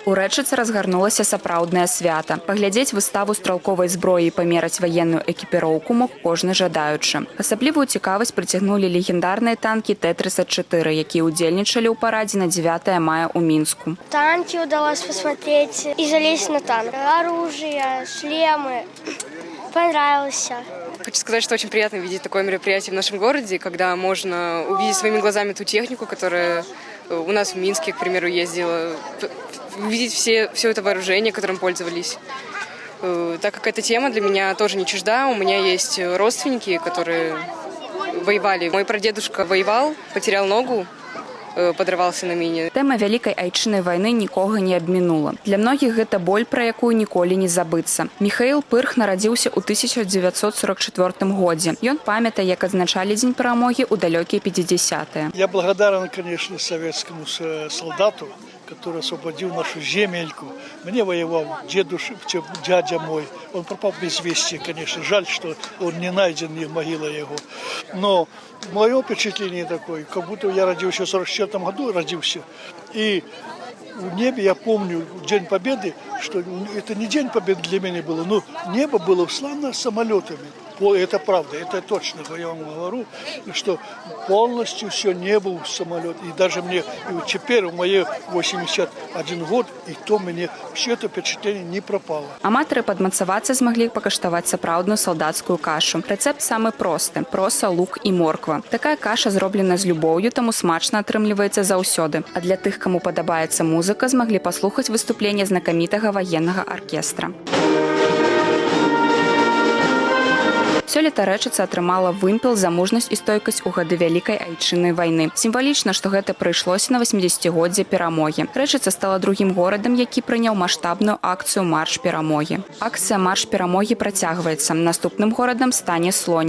У Рэчыцы разгарнулася сапраўднае свята. Паглядзець выставу стралковай зброі і памераць ваенную экіпіроўку мог кожны жадаючы. Асаблівую цікавасць прыцягнулі легендарныя танкі Т-34, якія ўдзельнічалі ў парадзе на 9 мая ў Мінску. Танки удалось посмотреть и залезть на танк. Оружие, шлемы. Понравилось. Хочу сказать, что очень приятно видеть такое мероприятие в нашем городе, когда можно увидеть своими глазами ту технику, которая у нас в Минске, к примеру, ездила, увидеть все это вооружение, которым пользовались. Так как эта тема для меня тоже не чужда, у меня есть родственники, которые воевали. Мой прадедушка воевал, потерял ногу, подорвался на мине. Тэма Вялікай Айчыннай вайны нікога не абмінула. Для многіх гэта боль, пра якую ніколі не забыцца. Міхаіл Пырх нарадзіўся ў 1944 годзе. Ён памятае, як адзначалі Дзень перамогі ў далёкія 50-е. Я благодарен, конечно, советскому солдату, который освободил нашу земельку. Мне воевал дедушка, дядя мой. Он пропал без вести, конечно. Жаль, что он не найден, ни могила его. Но мое впечатление такое, как будто я родился в 44 году, родился. И в небе, я помню, День Победы, что это не День Победы для меня было, но небо было услано самолетами. Это правда, это точно, я вам говорю, что полностью все небо в самолет. И даже мне, и вот теперь, в мои 81 год, и то мне все это впечатление не пропало. Аматары падмацавацца змаглі пакаштаваць сапраўдную салдацкую кашу. Рэцэпт самы просты – проса, лук і морква. Такая каша зроблена з любоўю, таму смачна атрымліваецца заўсёды. А для тых, каму падабаецца музыка, змаглі паслухаць выступленне знакамітага ваеннага аркестра. Сёлета Рэчыца атрымала вымпел за мужнасць і стойкасць у гады Вялікай Айчыннай вайны. Сімвалічна, што гэта прыйшлося на 80-годдзе перамогі. Рэчыца стала другім горадам, які прыняў маштабную акцыю «Марш перамогі». Акцыя «Марш перамогі» працягваецца. Наступным горадам стане Слонім.